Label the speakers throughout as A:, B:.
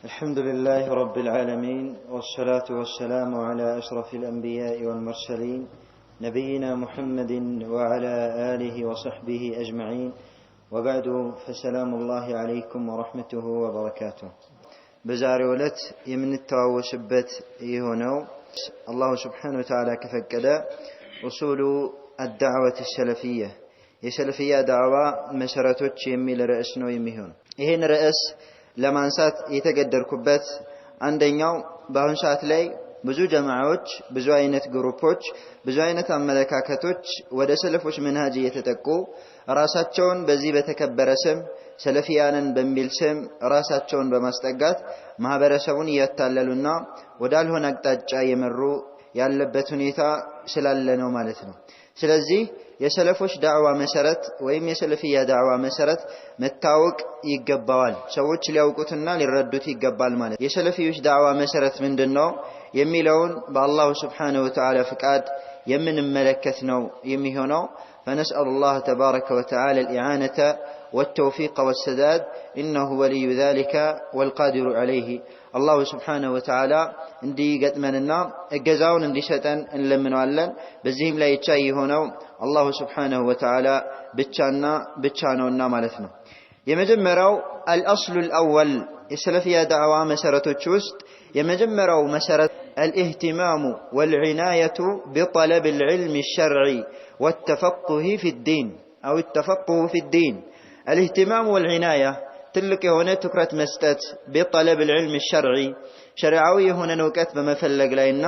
A: الحمد لله رب العالمين، والصلاة والسلام على أشرف الأنبياء والمرسلين، نبينا محمد وعلى آله وصحبه أجمعين، وبعد، فسلام الله عليكم ورحمته وبركاته። በዛሬው ዕለት የምንተዋወስበት የሆነው አላሁ ስብሓነሁ ወተዓላ ከፈቀደ ኡሱሉ አዳዕወት ሰለፊያ፣ የሰለፊያ ዳዕዋ መሰረቶች የሚል ርዕስ ነው የሚሆነው። ይህን ርዕስ ለማንሳት የተገደድኩበት አንደኛው በአሁን ሰዓት ላይ ብዙ ጀማዓዎች፣ ብዙ አይነት ግሩፖች፣ ብዙ አይነት አመለካከቶች ወደ ሰለፎች መንሃጅ እየተጠቁ ራሳቸውን በዚህ በተከበረ ስም ሰለፊያንን በሚል ስም ራሳቸውን በማስጠጋት ማህበረሰቡን እያታለሉና ወዳልሆነ አቅጣጫ እየመሩ ያለበት ሁኔታ ስላለ ነው ማለት ነው። ስለዚህ የሰለፎች ዳዕዋ መሰረት ወይም የሰለፊያ ዳዕዋ መሰረት መታወቅ ይገባዋል። ሰዎች ሊያውቁትና ሊረዱት ይገባል ማለት። የሰለፊዎች ዳዕዋ መሰረት ምንድን ነው የሚለውን በአላሁ ስብሓነሁ ወተዓላ ፍቃድ የምንመለከት ነው የሚሆነው። فنسأل الله تبارك وتعالى الإعانة والتوفيق والسداد، إنه ولي ذلك والقادر عليه። አላሁ ስብሓነሁ ወተዓላ እንዲገጥመንና እገዛውን እንዲሰጠን እንለምነዋለን። በዚህም ላይ ቻይ የሆነው አላሁ ስብሓነሁ ወተዓላ ብቻና ብቻ ነውና ማለት ነው። የመጀመሪያው አልአስሉ ልአወል፣ የሰለፊያ ዳዕዋ መሰረቶች ውስጥ የመጀመሪያው መሰረት الاهتمام والعناية بطلب العلم الشرعي والتفقه في الدين أو التفقه في الدين። الاهتمام والعناية ትልቅ የሆነ ትኩረት መስጠት بطلب العلم الشرعي ሸሪዓዊ የሆነን እውቀት በመፈለግ ላይና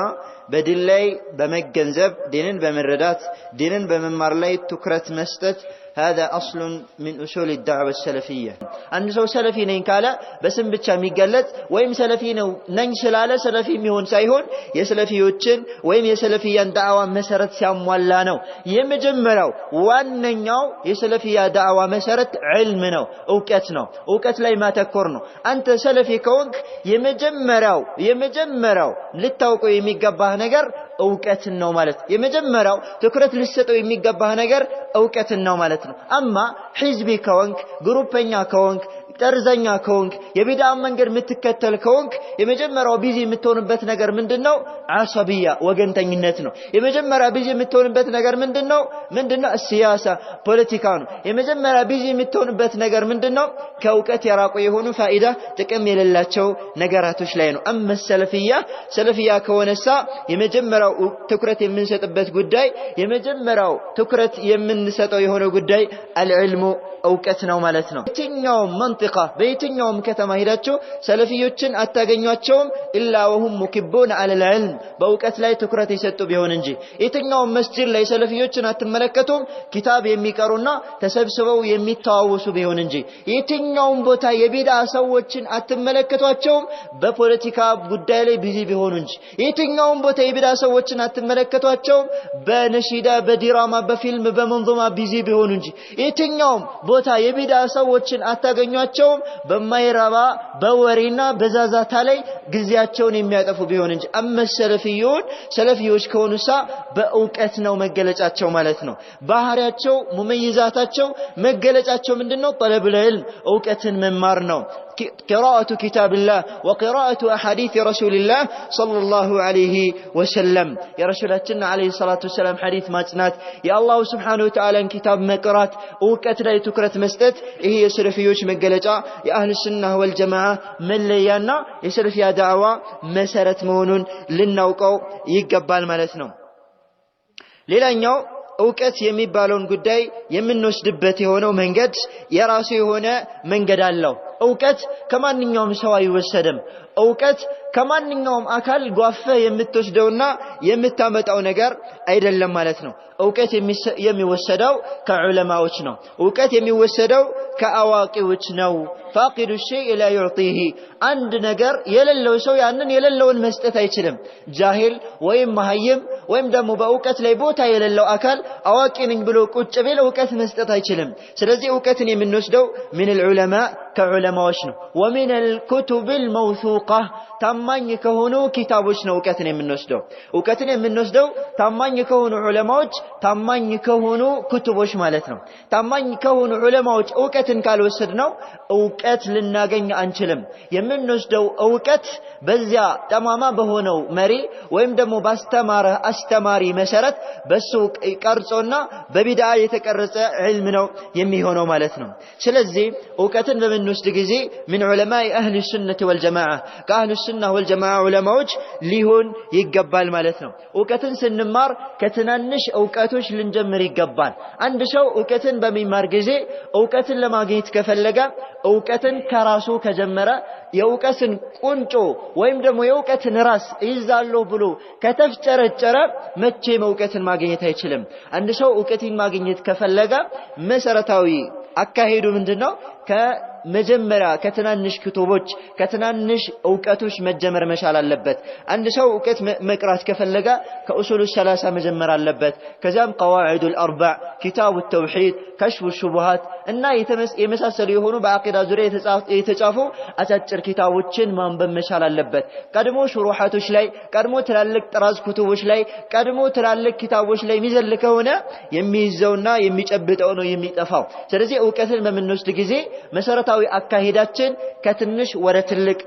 A: በዲን ላይ በመገንዘብ፣ ዲንን በመረዳት፣ ዲንን በመማር ላይ ትኩረት መስጠት هذا أصل من أصول الدعوة السلفية። አንድ ሰው ሰለፊ ነኝ ካለ በስም ብቻ የሚገለጽ ወይም ሰለፊ ነው ነኝ ስላለ ሰለፊ የሚሆን ሳይሆን የሰለፊዎችን ወይም የሰለፊያን ዳዕዋ መሰረት ሲያሟላ ነው። የመጀመሪያው ዋነኛው የሰለፊያ ዳዕዋ መሰረት ዕልም ነው፣ እውቀት ነው። እውቀት ላይ ማተኮር ነው። አንተ ሰለፊ ከሆንክ የመጀመሪያው ልታውቀው የሚገባህ ነገር እውቀትን ነው ማለት። የመጀመሪያው ትኩረት ልትሰጠው የሚገባህ ነገር እውቀትን ነው ማለት ነው። አማ ሒዝቢ ከሆንክ፣ ግሩፐኛ ከሆንክ፣ ጠርዘኛ ከሆንክ፣ የቢድዓ መንገድ የምትከተል ከሆንክ የመጀመሪያው busy የምትሆንበት ነገር ምንድን ነው? عصبية ወገንተኝነት ነው። የመጀመሪያ busy የምትሆንበት ነገር ምንድን ነው? ምንድን ነው? سياسة ፖለቲካ ነው። የመጀመሪያ busy የምትሆንበት ነገር ምንድን ነው? ከእውቀት የራቁ የሆኑ ፋኢዳ ጥቅም የሌላቸው ነገራቶች ላይ ነው። أما السلفية ሰለፊያ ከሆነሳ የመጀመሪያው ትኩረት የምንሰጥበት ጉዳይ፣ የመጀመሪያው ትኩረት የምንሰጠው የሆነ ጉዳይ العلم እውቀት ነው ማለት ነው። የትኛውም منطقة በየትኛውም ከተማ ሄዳችሁ ሰለፊዮችን አታገኟቸውም إلا وهم مكبون على العلم በእውቀት ላይ ትኩረት የሰጡ ቢሆን እንጂ። የትኛውም መስጂድ ላይ ሰለፊዮችን አትመለከቱም ኪታብ የሚቀሩና ተሰብስበው የሚተዋወሱ ቢሆን እንጂ። የትኛውም ቦታ የቢድዓ ሰዎችን አትመለከቷቸውም በፖለቲካ ጉዳይ ላይ busy ቢሆኑ እንጂ። የትኛውም ቦታ የቢድዓ ሰዎችን አትመለከቷቸውም በነሺዳ፣ በዲራማ፣ በፊልም፣ በመንዞማ busy ቢሆኑ እንጂ። የትኛውም ቦታ የቢድዓ ሰዎችን አታገኟቸውም በማይረባ በወሬና በዛዛታ ላይ ጊዜያቸውን የሚያጠፉ ቢሆን እንጂ። أما السلفيون ሰለፊዮች ከሆኑሳ በእውቀት ነው መገለጫቸው ማለት ነው። ባህሪያቸው፣ ሙመይዛታቸው፣ መገለጫቸው ምንድነው? طلب العلم እውቀትን መማር ነው። قراءة كتاب الله وقراءة أحاديث رسول الله صلى الله عليه وسلم፣ የረሱላችን عليه الصلاة والسلام ሐዲስ ማጽናት፣ የአላሁ ስብሓነሁ ወተዓላን ኪታብ መቅራት፣ እውቀት ላይ ትኩረት መስጠት ይሄ የሰለፊዮች መገለጫ፣ የአህል ሱና ወልጀማዓ መለያና የሰለፊያ ዳዕዋ መሰረት መሆኑን ልናውቀው ይገባል ማለት ነው። ሌላኛው እውቀት የሚባለውን ጉዳይ የምንወስድበት የሆነው መንገድ የራሱ የሆነ መንገድ አለው። እውቀት ከማንኛውም ሰው አይወሰድም። እውቀት ከማንኛውም አካል ጓፈህ የምትወስደውና የምታመጣው ነገር አይደለም ማለት ነው። እውቀት የሚወሰደው ከዑለማዎች ነው። እውቀት የሚወሰደው ከአዋቂዎች ነው። فاقد الشيء لا يعطيه፣ አንድ ነገር የሌለው ሰው ያንን የሌለውን መስጠት አይችልም። ጃሂል ወይም መሀይም ወይም ደግሞ በእውቀት ላይ ቦታ የሌለው አካል አዋቂ ነኝ ብሎ ቁጭ ቢል እውቀት መስጠት አይችልም። ስለዚህ እውቀትን የምንወስደው من العلماء ከዑለማዎች ነው። ومن الكتب الموثوقة ታማኝ ከሆኑ ኪታቦች ነው እውቀትን የምንወስደው። እውቀትን የምንወስደው ታማኝ ከሆኑ ዑለማዎች፣ ታማኝ ከሆኑ ኩቱቦች ማለት ነው። ታማኝ ከሆኑ ዑለማዎች እውቀትን ካልወሰድነው እውቀት ልናገኝ አንችልም። የምንወስደው እውቀት በዚያ ጠማማ በሆነው መሪ ወይም ደግሞ ባስተማረ አስተማሪ መሰረት በሱ ቀርጾና በቢድዓ የተቀረጸ ዒልም ነው የሚሆነው ማለት ነው። ስለዚህ እውቀትን በምንወስድ ጊዜ من علماء أهل السنة والجماعة ከአህሉ ሱና ወልጀማዓ ዑለማዎች ሊሆን ይገባል ማለት ነው። እውቀትን ስንማር ከትናንሽ እውቀቶች ልንጀምር ይገባል። አንድ ሰው እውቀትን በሚማር ጊዜ እውቀትን ለማግኘት ከፈለገ እውቀትን ከራሱ ከጀመረ የእውቀትን ቁንጮ ወይም ደግሞ የእውቀትን ራስ እይዛለሁ ብሎ ከተፍጨረጨረ መቼም እውቀትን ማግኘት አይችልም። አንድ ሰው እውቀትን ማግኘት ከፈለገ መሰረታዊ አካሄዱ ምንድነው? ከመጀመሪያ ከትናንሽ ክቱቦች ከትናንሽ እውቀቶች መጀመር መቻል አለበት። አንድ ሰው እውቀት መቅራት ከፈለገ ከኡሱሉ ሰላሳ መጀመር አለበት። ከዚያም ቀዋዒዱል አርባዕ፣ ኪታቡ ተውሂድ፣ ከሽፉ ሹቡሃት እና የመሳሰሉ የሆኑ በአቂዳ ዙሪያ የተጻፉ አጫጭር ኪታቦችን ማንበብ መቻል አለበት። ቀድሞ ሹሩሓቶች ላይ፣ ቀድሞ ትላልቅ ጥራዝ ኩቱቦች ላይ፣ ቀድሞ ትላልቅ ኪታቦች ላይ የሚዘል ከሆነ የሚይዘውና የሚጨብጠው ነው የሚጠፋው። ስለዚህ እውቀትን በምንወስድ ጊዜ መሰረታዊ አካሄዳችን ከትንሽ ወደ ትልቅ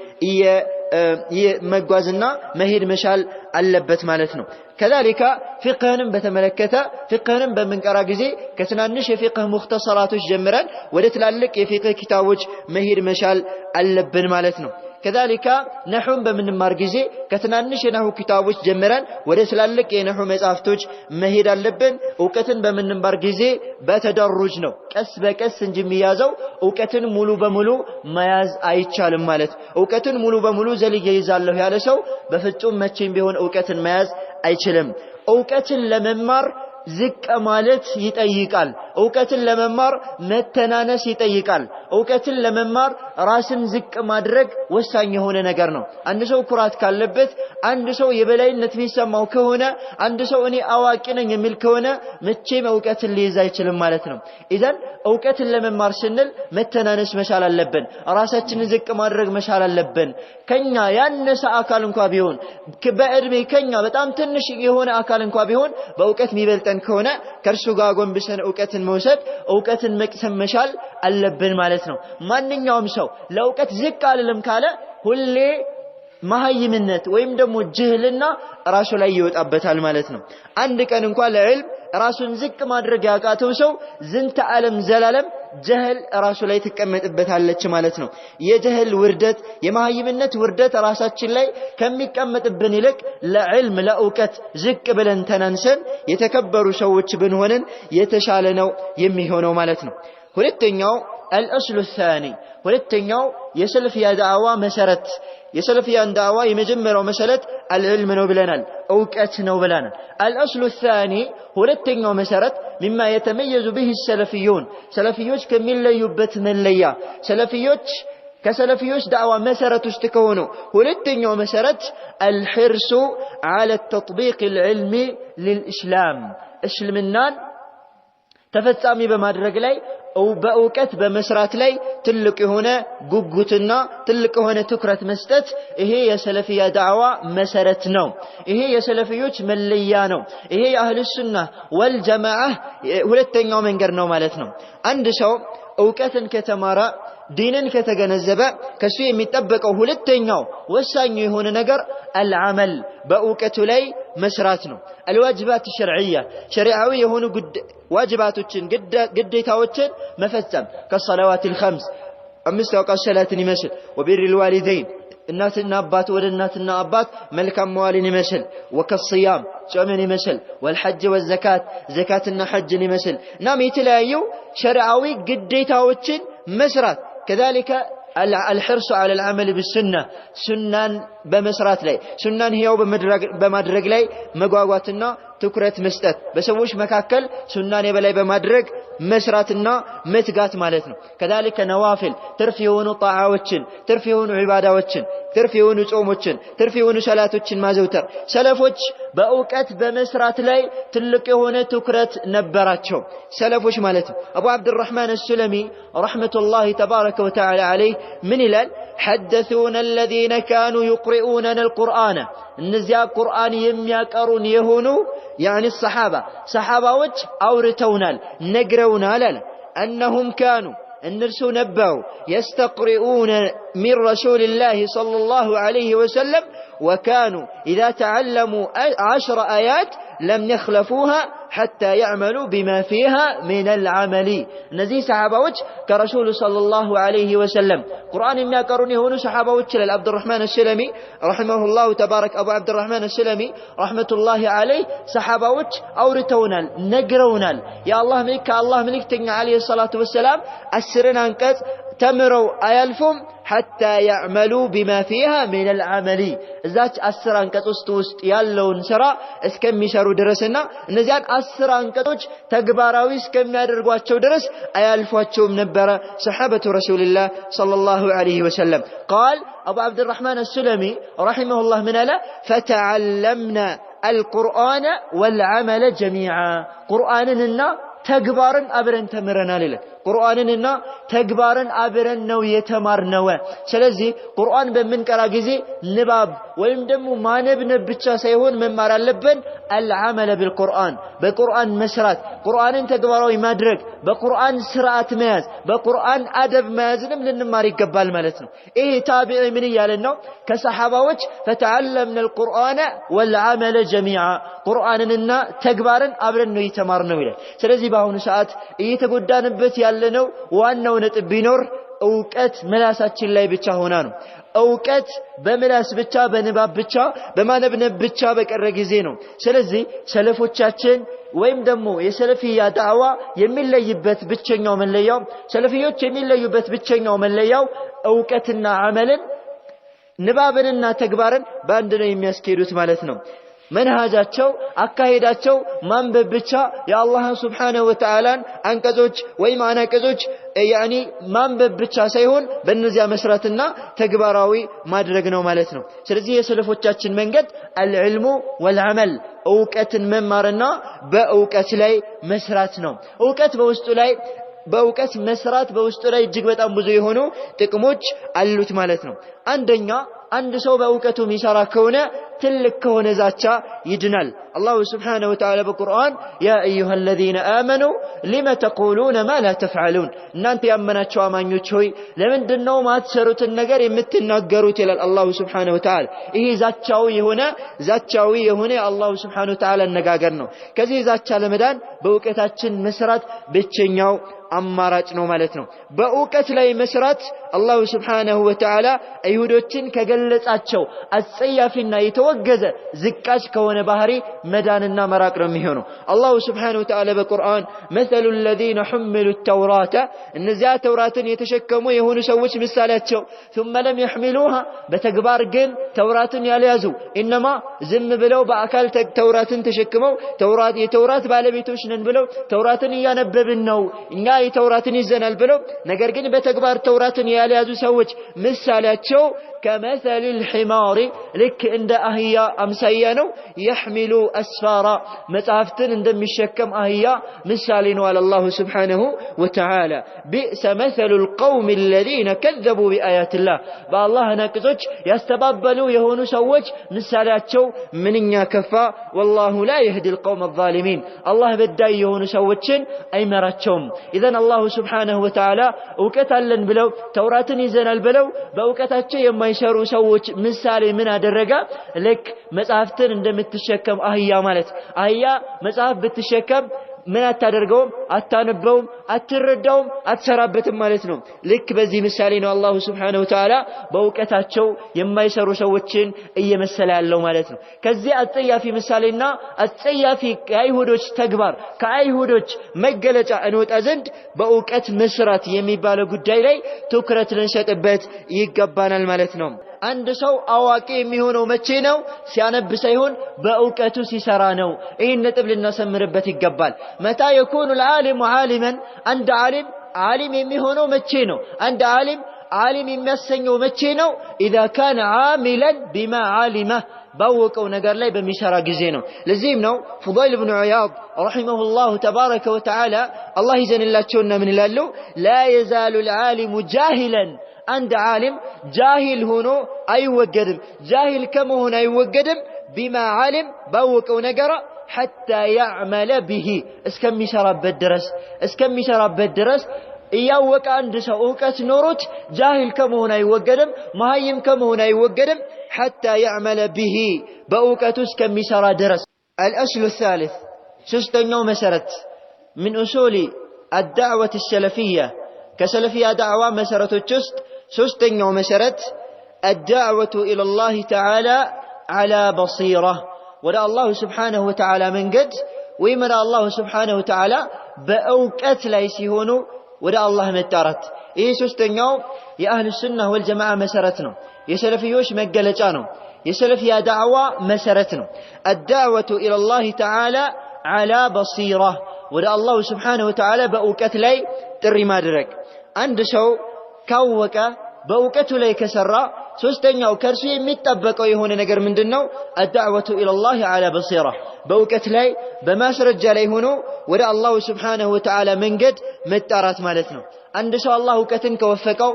A: መጓዝና መሄድ መቻል አለበት ማለት ነው። ከዛሊካ ፊቅህንም በተመለከተ ፊቅህንም በምንቀራ ጊዜ ከትናንሽ የፊቅህ ሙኽተሰራቶች ጀምረን ወደ ትላልቅ የፊቅህ ኪታቦች መሄድ መቻል አለብን ማለት ነው። ከዛሊካ ነሑን በምንማር ጊዜ ከትናንሽ የነሑ ኪታቦች ጀምረን ወደ ትላልቅ የነሑ መጽሐፍቶች መሄድ አለብን። እውቀትን በምንማር ጊዜ በተደሩጅ ነው፣ ቀስ በቀስ እንጂ የሚያዘው እውቀትን ሙሉ በሙሉ መያዝ አይቻልም ማለት። እውቀትን ሙሉ በሙሉ ዘልዬ ይዛለሁ ያለ ሰው በፍጹም መቼም ቢሆን እውቀትን መያዝ አይችልም። እውቀትን ለመማር ዝቅ ማለት ይጠይቃል። እውቀትን ለመማር መተናነስ ይጠይቃል። እውቀትን ለመማር ራስን ዝቅ ማድረግ ወሳኝ የሆነ ነገር ነው። አንድ ሰው ኩራት ካለበት፣ አንድ ሰው የበላይነት የሚሰማው ከሆነ፣ አንድ ሰው እኔ አዋቂ ነኝ የሚል ከሆነ መቼም እውቀትን ሊይዝ አይችልም ማለት ነው። ኢዘን እውቀትን ለመማር ስንል መተናነስ መቻል አለብን። ራሳችንን ዝቅ ማድረግ መቻል አለብን። ከኛ ያነሰ አካል እንኳ ቢሆን፣ በእድሜ ከኛ በጣም ትንሽ የሆነ አካል እንኳ ቢሆን በእውቀት የሚበልጠን ከሆነ ከእርሱ ጋር ጎንብሰን እውቀትን መውሰድ እውቀትን መቅሰም መቻል አለብን ማለት ነው። ማንኛውም ሰው ለእውቀት ዝቅ አልልም ካለ ሁሌ መሀይምነት ወይም ደግሞ ጅህልና ራሱ ላይ ይወጣበታል ማለት ነው። አንድ ቀን እንኳን ለዕልም ራሱን ዝቅ ማድረግ ያቃተው ሰው ዝንተ ዓለም ዘላለም ጀህል ራሱ ላይ ትቀመጥበታለች ማለት ነው። የጀህል ውርደት፣ የመሀይምነት ውርደት ራሳችን ላይ ከሚቀመጥብን ይልቅ ለዕልም ለእውቀት ዝቅ ብለን ተናንሰን የተከበሩ ሰዎች ብንሆንን የተሻለ ነው የሚሆነው ማለት ነው። ሁለተኛው አልአስሉ ሳኒ፣ ሁለተኛው የሰለፊያ ዳዕዋ መሰረት፣ የሰለፊያን ዳዕዋ የመጀመሪያው መሰረት አልዕልም ነው ብለናል፣ እውቀት ነው ብለናል። አልአስሉ ሳኒ ሁለተኛው መሰረት ሚማ የተመየዙ ብህ ሰለፊዩን፣ ሰለፊዮች ከሚለዩበት መለያ፣ ሰለፊዮች ከሰለፊዮች ዳዕዋ መሰረት ውስጥ ከሆኑ ሁለተኛው መሰረት አልሕርሱ ዐለ ተጥቢቅ ልዕልሚ ልልእስላም፣ እስልምናን ተፈጻሚ በማድረግ ላይ በእውቀት በመስራት ላይ ትልቅ የሆነ ጉጉትና ትልቅ የሆነ ትኩረት መስጠት፣ ይሄ የሰለፊያ ዳዕዋ መሰረት ነው። ይሄ የሰለፊዮች መለያ ነው። ይሄ የአህሉ ሱና ወልጀማዓ ሁለተኛው መንገድ ነው ማለት ነው። አንድ ሰው እውቀትን ከተማረ፣ ዲንን ከተገነዘበ ከሱ የሚጠበቀው ሁለተኛው ወሳኙ የሆነ ነገር አልዓመል በእውቀቱ ላይ መስራት ነው። አልዋጅባት ሸርዕያ ሸሪዓዊ የሆኑ ዋጅባቶችን ግዴታዎችን መፈጸም ከሰለዋት ልኸምስ አምስት አውቃት ሰላትን ይመስል፣ ወቢር ልዋሊደይን እናትና አባት ወደ እናትና አባት መልካም መዋልን ይመስል፣ ወከስያም ጾምን ይመስል፣ ወልሐጅ ወዘካት ዘካትና ሐጅን ይመስል፣ እናም የተለያዩ ሸሪዓዊ ግዴታዎችን መስራት። ከዛሊከ አልሕርሱ ዐለ ልዓመል ብሱና ሱናን በመስራት ላይ፣ ሱናን ህያው በማድረግ ላይ መጓጓትና ትኩረት መስጠት፣ በሰዎች መካከል ሱናን የበላይ በማድረግ መስራትና መትጋት ማለት ነው። ከዛሊከ ነዋፊል ትርፍ የሆኑ ጣዓዎችን፣ ትርፍ የሆኑ ዒባዳዎችን ትርፍ የሆኑ ጾሞችን፣ ትርፍ የሆኑ ሰላቶችን ማዘውተር። ሰለፎች በእውቀት በመስራት ላይ ትልቅ የሆነ ትኩረት ነበራቸው። ሰለፎች ማለት ነው። አቡ ዓብድራሕማን አሱለሚ ረሕመቱላሂ ተባረከ ወተዓላ ዓለይህ ምን ይላል? ሐደሱና አለዚነ ካኑ ዩቅሪኡነና አልቁርአነ፣ እነዚያ ቁርአን የሚያቀሩን የሆኑ ያኒ ሰሓባ ሰሓባዎች አውርተውናል፣ ነግረውናል አለ። أنهم كانوا እነርሱ ነበሩ يستقرئون من رسول الله صلى الله عليه وسلم وكانوا إذا تعلموا 10 آيات لم يخلفوها حتى يعملوا بما فيها من العمل። እነዚህ ሰሓባዎች ከረሱሉ صلى الله عليه وسلم ቁርአን የሚያቀሩን የሆኑ ሰሓባዎች ይላል አብዱራሕማን አሱለሚ رحمه الله تبارك። አቡ ዓብዱራሕማን አሱለሚ رحمة الله عليه ሰሓባዎች አውርተውናል፣ ነግረውናል። የአላህ መልክ ከአላህ መልእክተኛ عليه الصلاة والسلام 10ን አንቀጽ ተምረው አያልፉም حتى يعملوا بما فيها من العمل፣ እዛች 10 አንቀጽ ውስጥ ያለውን ስራ እስከሚሰሩ ድረስና እነዚያን 10 አንቀጾች ተግባራዊ እስከሚያደርጓቸው ድረስ አያልፏቸውም ነበረ ሰሓበቱ ረሱልላህ ሰለላሁ ዐለይሂ ወሰለም። ቃል አቡ ዓብድራሕማን አሱለሚ ረሒመሁላህ ምን አለ? ፈተዓለምና አልቁርአነ ወልዐመለ ጀሚዓ፣ ቁርአንንና ተግባርን አብረን ተምረናል ይላል። ቁርአንንና ተግባርን አብረን ነው የተማርነው። ስለዚህ ቁርአን በምንቀራ ጊዜ ንባብ ወይም ደግሞ ማነብነብ ብቻ ሳይሆን መማር አለብን አልዓመለ ቢልቁርአን፣ በቁርአን መስራት፣ ቁርአንን ተግባራዊ ማድረግ፣ በቁርአን ስርዓት መያዝ፣ በቁርአን አደብ መያዝንም ልንማር ይገባል ማለት ነው። ይሄ ታቢዒ ምን እያለን ነው? ከሰሓባዎች ፈተዓለምና አልቁርአነ ወልዓመለ ጀሚዓ፣ ቁርአንንና ተግባርን አብረን ነው የተማርነው ይላል። ስለዚህ በአሁኑ ሰዓት እየተጎዳንበት ያለነው ዋናው ነጥብ ቢኖር እውቀት ምላሳችን ላይ ብቻ ሆና ነው። እውቀት በምላስ ብቻ፣ በንባብ ብቻ፣ በማነብነብ ብቻ በቀረ ጊዜ ነው። ስለዚህ ሰለፎቻችን ወይም ደግሞ የሰለፊያ ዳዕዋ የሚለይበት ብቸኛው መለያው፣ ሰለፊዮች የሚለዩበት ብቸኛው መለያው እውቀትና አመልን፣ ንባብንና ተግባርን በአንድ ነው የሚያስኬዱት ማለት ነው። መንሃጃቸው፣ አካሄዳቸው ማንበብ ብቻ የአላህን ስብሓነሁ ወተዓላን አንቀጾች ወይም አናቀጾች ያኒ ማንበብ ብቻ ሳይሆን በእነዚያ መስራትና ተግባራዊ ማድረግ ነው ማለት ነው። ስለዚህ የሰለፎቻችን መንገድ አልዕልሙ ወልዐመል፣ እውቀትን መማርና በእውቀት ላይ መስራት ነው። እውቀት በውስጡ ላይ በእውቀት መስራት በውስጡ ላይ እጅግ በጣም ብዙ የሆኑ ጥቅሞች አሉት ማለት ነው። አንደኛ፣ አንድ ሰው በእውቀቱ የሚሰራ ከሆነ ትልቅ ከሆነ ዛቻ ይድናል። አላሁ ስብሓነሁ ወተዓላ በቁርአን ያ አዩሃ አለዚነ አመኑ ሊመ ተቁሉነ ማ ላ ተፍዓሉን፣ እናንተ ያመናቸው አማኞች ሆይ ለምንድን ነው ማትሰሩትን ነገር የምትናገሩት ይላል አላሁ ስብሓነሁ ወተዓላ። ይሄ ዛቻዊ የሆነ የአላሁ ስብሓነሁ ወተዓላ አነጋገር ነው። ከዚህ ዛቻ ለመዳን በእውቀታችን መስራት ብቸኛው አማራጭ ነው ማለት ነው። በእውቀት ላይ መስራት አላሁ ስብሓነሁ ወተዓላ አይሁዶችን ከገለጻቸው አጸያፊና የተወገዘ ዝቃጭ ከሆነ ባህሪ መዳንና መራቅ ነው የሚሆነው። አላሁ ስብሓነሁ ወተዓላ በቁርአን መሰሉ ለዚነ ሑሚሉ ተውራተ፣ እነዚያ ተውራትን የተሸከሙ የሆኑ ሰዎች ምሳሌያቸው፣ ثم لم يحملوها፣ በተግባር ግን ተውራትን ያልያዙ፣ إنما ዝም ብለው በአካል ተውራትን ተሸክመው ተውራት የተውራት ባለቤቶች ነን ብለው፣ ተውራትን እያነበብን ነው፣ እኛ የተውራትን ይዘናል ብለው፣ ነገር ግን በተግባር ተውራትን ያልያዙ ሰዎች ምሳሌያቸው كمثل الحمار፣ ልክ እንደ አህያ አምሳያ ነው። يحمل أسفارا፣ መጽሐፍትን እንደሚሸከም አህያ ምሳሌ ነው አለ አላሁ ስብሓነሁ ወተዓላ። بئس مثل القوم الذين كذبوا بآيات الله፣ በአላህ አናቅጾች ያስተባበሉ የሆኑ ሰዎች ምሳሌያቸው ምንኛ ከፋ። والله لا يهدي القوم الظالمين፣ አላህ በዳይ የሆኑ ሰዎችን አይመራቸውም። إذن አላሁ ስብሓነሁ ወተዓላ እውቀት አለን ብለው፣ ተውራትን ይዘናል ብለው በእውቀታቸው የማይሰሩ ሰዎች ምሳሌ ምን አደረገ? ልክ መጽሐፍትን እንደምትሸከም አህያ ማለት። አህያ መጽሐፍ ብትሸከም ምን አታደርገውም? አታነበውም፣ አትረዳውም፣ አትሰራበትም ማለት ነው። ልክ በዚህ ምሳሌ ነው አላሁ ስብሓነሁ ወተዓላ በእውቀታቸው የማይሰሩ ሰዎችን እየመሰለ ያለው ማለት ነው። ከዚህ አጸያፊ ምሳሌና አጸያፊ የአይሁዶች ተግባር፣ ከአይሁዶች መገለጫ እንወጣ ዘንድ በእውቀት መስራት የሚባለው ጉዳይ ላይ ትኩረት ልንሰጥበት ይገባናል ማለት ነው። አንድ ሰው አዋቂ የሚሆነው መቼ ነው? ሲያነብ ሳይሆን በእውቀቱ ሲሰራ ነው። ይህን ነጥብ ልናሰምርበት ይገባል። متى يكون العالم عالما፣ አንድ ዓሊም ዓሊም የሚሆነው መቼ ነው? አንድ ዓሊም ዓሊም የሚያሰኘው መቼ ነው? ኢዛ ካነ ዓሚለን ቢማ ዓሊመ ባወቀው ነገር ላይ በሚሰራ ጊዜ ነው። ለዚህም ነው ፉዳይል ብኑ ዒያድ ረሒመሁላሁ ተባረከ ወተዓላ አላህ ይዘንላቸውና ምን ይላሉ? ላ የዛሉ ልዓሊሙ ጃሂለን፣ አንድ ዓሊም ጃሂል ሆኖ አይወገድም፣ ጃሂል ከመሆን አይወገድም፣ ቢማ ዓሊም ባወቀው ነገር ሐታ ያዕመለ ቢሂ እስከሚሰራበት ድረስ፣ እስከሚሰራበት ድረስ እያወቀ አንድ ሰው እውቀት ኖሮት ጃሂል ከመሆን አይወገድም፣ መሀይም ከመሆን አይወገድም፣ ሐታ ያዕመለ ቢሂ በእውቀቱ እስከሚሰራ ድረስ። አልአስሉ ሳሊስ ሶስተኛው መሰረት ምን ኡሱሊ አዳዕወት ሰለፊያ ከሰለፊያ ዳዕዋ መሰረቶች ውስጥ ሶስተኛው መሰረት አዳዕወቱ ኢለላህ ተዓላ ዐላ በሲራ ወደ አላሁ ስብሓነሁ ወተዓላ መንገድ ወይም ወደ አላሁ ስብሓነሁ ወተዓላ በእውቀት ላይ ሲሆኑ ወደ አላህ መጣራት። ይህ ሶስተኛው የአህሉ ሱና ወልጀማዓ መሰረት ነው። የሰለፊዮች መገለጫ ነው። የሰለፊያ ዳዕዋ መሰረት ነው። አዳዕወቱ ኢለላህ ተዓላ ዐላ በሲራ ወደ አላሁ ስብሓነሁ ወተዓላ በእውቀት ላይ ጥሪ ማድረግ። አንድ ሰው ካወቀ በእውቀቱ ላይ ከሰራ ሶስተኛው ከእርሱ የሚጠበቀው የሆነ ነገር ምንድን ነው? አዳዕወቱ ኢለላህ ዐላ በሲራ በእውቀት ላይ በማስረጃ ላይ ሆኖ ወደ አላሁ ስብሓነሁ ወተዓላ መንገድ መጣራት ማለት ነው። አንድ ሰው አላህ እውቀትን ከወፈቀው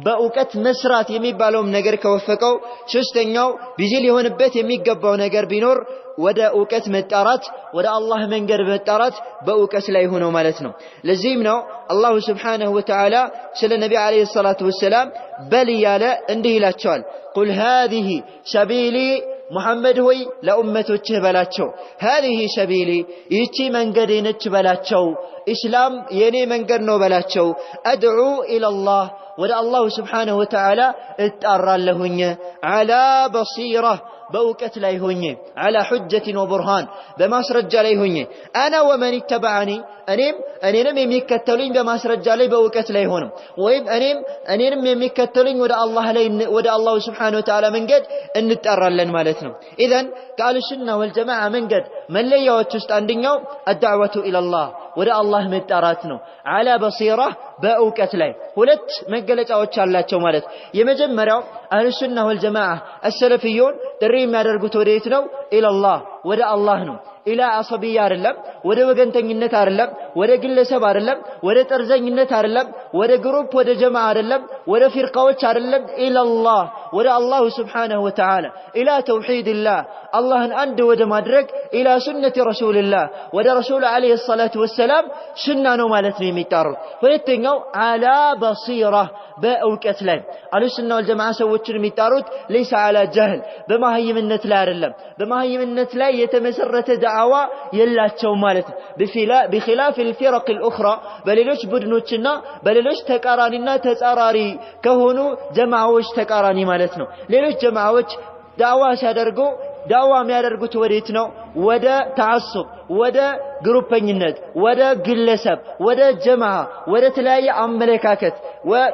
A: በእውቀት መስራት የሚባለውም ነገር ከወፈቀው ሶስተኛው busy ሊሆንበት የሚገባው ነገር ቢኖር ወደ እውቀት መጣራት፣ ወደ አላህ መንገድ መጣራት በእውቀት ላይ ሆኖ ማለት ነው። ለዚህም ነው አላሁ ስብሓነሁ ወተዓላ ስለ ነቢ ዓለይሂ ሰላቱ ወሰላም በል እያለ እንዲህ ይላቸዋል። ቁል ሃዚህ ሰቢሊ ሙሐመድ ሆይ ለኡመቶችህ በላቸው፣ ሃዚህ ሰቢሊ ይህቺ መንገዴ ነች በላቸው፣ ኢስላም የኔ መንገድ ነው በላቸው። አድዑ ኢለላህ ወደ አላሁ ስብሓነሁ ወተዓላ እጣራለሁኝ፣ ዐላ በሲራ በእውቀት ላይ ሆኜ፣ ዐላ ሑጀትን ወቡርሃን በማስረጃ ላይ ሆኜ፣ አና ወመን ይተበዐኒ እኔም እኔንም የሚከተሉኝ በማስረጃ ላይ በእውቀት ላይ ሆነው ወይም እኔም እኔንም የሚከተሉኝ ወደ አላህ ላይ ወደ አላሁ ስብሓነሁ ወተዓላ መንገድ እንጠራለን ማለት ነው። ኢዘን ከአህሉ ሱና ወልጀማዓ መንገድ መለያዎች ውስጥ አንደኛው አዳዕወቱ ኢለላህ ወደ አላህ መጣራት ነው። ዐላ በሲራ በእውቀት ላይ ሁለት መገለጫዎች አላቸው ማለት። የመጀመሪያው አህሉ ሱና ወልጀማዓ አሰለፊዮን ጥሪ የሚያደርጉት ወደየት ነው? ኢለላህ ወደ አላህ ነው። ኢላ አሰብያ አይደለም፣ ወደ ወገንተኝነት አይደለም፣ ወደ ግለሰብ አይደለም፣ ወደ ጠርዘኝነት አይደለም፣ ወደ group ወደ ጀማዓ አይደለም፣ ወደ ፊርቃዎች አይደለም። ኢለላህ ወደ አላሁ ስብሓነሁ ወተዓላ ኢላ ተውሒድላህ አላህን አንድ ወደ ማድረግ ኢላ ሱነቲ ረሱልላህ ወደ ረሱል ዓለይሂ ሰላቱ ወሰላም ሱና ነው ማለት ነው የሚጣሩት። ሁለተኛው ዐላ በሲራ በእውቀት ላይ አህሉ ሱና ወልጀማዓ ሰዎችን የሚጣሩት ለይሰ ዐላ ጀህል በመሀይምነት ላይ አይደለም። በመሀይምነት ላይ የተመሰረተ ዳዕዋ የላቸውም ማለት ነው። ቢኺላፍ ልፊረቅ ልኡኽራ በሌሎች ቡድኖችና በሌሎች ተቃራኒና ተጻራሪ ከሆኑ ጀማዓዎች ተቃራኒ ማለት ነው። ሌሎች ጀማዓዎች ዳዕዋ ሲያደርጉ ዳዕዋ የሚያደርጉት ወዴት ነው? ወደ ተዓሱብ፣ ወደ ግሩፐኝነት፣ ወደ ግለሰብ፣ ወደ ጀማዓ፣ ወደ ተለያየ አመለካከት